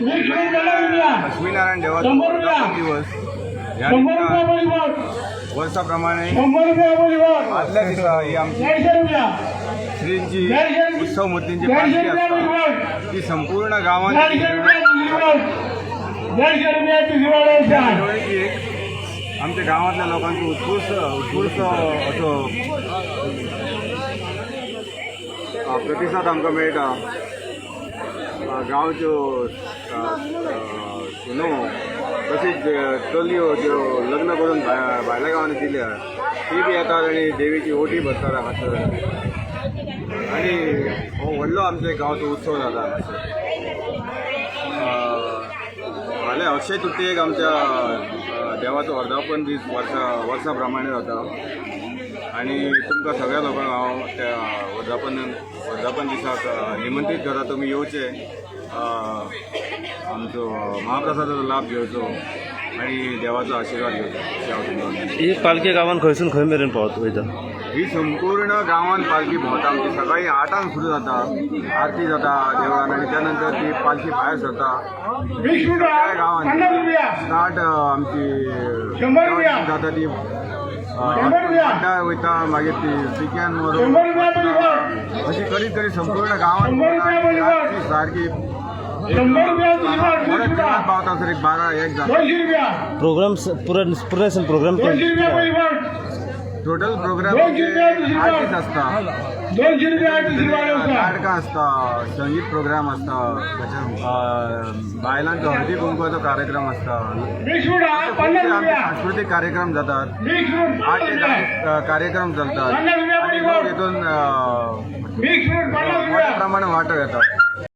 लक्ष्मीनारायण देवाचो 100 रुपया. वर्धापन दिवस ह्या 100 रुपया निमतान पहिली वाट. वर्सा प्रमाणे 100 रुपया पहिली वाट. आदल्या दिसा ही आमची 150 रुपया. श्रींची 150. उत्सव मूर्तींची 150 पालखी रुपया पहिली आसता वाट. ती संपूर्ण गांवांत 150 रुपया दुसरी वाट. 150 रुपया तिसरी वाट त्या आहे. मिरवणुकीक आमच्या गांवांतल्या लोकांचो उत्स्फूर्त उत्स्फूर्त असो प्रतिसाद आमकां मेळटा. गांवच्यो सुनो तशीच चलयो ज्यो लग्न करून भायल्या गांवांनी दिल्या ती बी येतात आनी देवीची ओटी भरतात हांगासर आनी हो व्हडलो आमच्या गांवचो उत्सव जाता हांगासर. फाल्यां अक्षय तृतीयेक आमच्या देवाचो वर्धापन दीस वर्सा वर्सा प्रमाणे जाता आनी तुमकां सगळ्या लोकांक हांव त्या वर्धापन दिसाक निमंत्रीत करता. तुमी येवचे, आमचो महाप्रसादाचो लाभ घेवचो आनी देवाचो आशिर्वाद घेवचो अशें हांव तुमकां विनंती. ही पालखी गांवान खंयसून खंय मेरेन पावत वयता? ही संपूर्ण गांवान पालखी भोंवता आमची. सकाळी 8 सुरू जाता, आरती जाता देवळान आनी त्या नंतर ती पालखी भायर सरता. 20 रुपया. सगळ्या गांवान 50 रुपया. स्टार्ट आमची 100 रुपया. जाता ती 100 रुपया. अड्डा वयता, मागीर ती पिक्यान व्हरून 100 रुपया पहिली वाट. अशी करीत करीत संपूर्ण गांवान 100 रुपया पहिली वाट. ती सारकी 100 रुपया दुसरी वाट. 20 परत रुपया. देवळात पावता सर एक 12-1 जाता. 200 रुपया. प्रोग्राम पुराय पुराय प्रोग्राम? 200 रुपया पहिली वाट. टोटल प्रोग्राम 200 रुपया दुसरी 8 वाट. दीस आसता. 200 रुपया तिसरी वाट आसा. नाटकां आसता, संगीत प्रोग्राम आसता, बायलांचो हळदी कुंकवाचो कार्यक्रम आसता. 20 रुपया. 50 खुबशे आमचे रुपया. सांस्कृतीक कार्यक्रम जातात. 20 रुपया. 8 ते 50 10 कार्यक्रम चलतात 50 रुपया आणि पहिली लोक वाट. हितून 20 रुपया. 50 मोठ्या रुपया. प्रमाणात वांटो घेतात.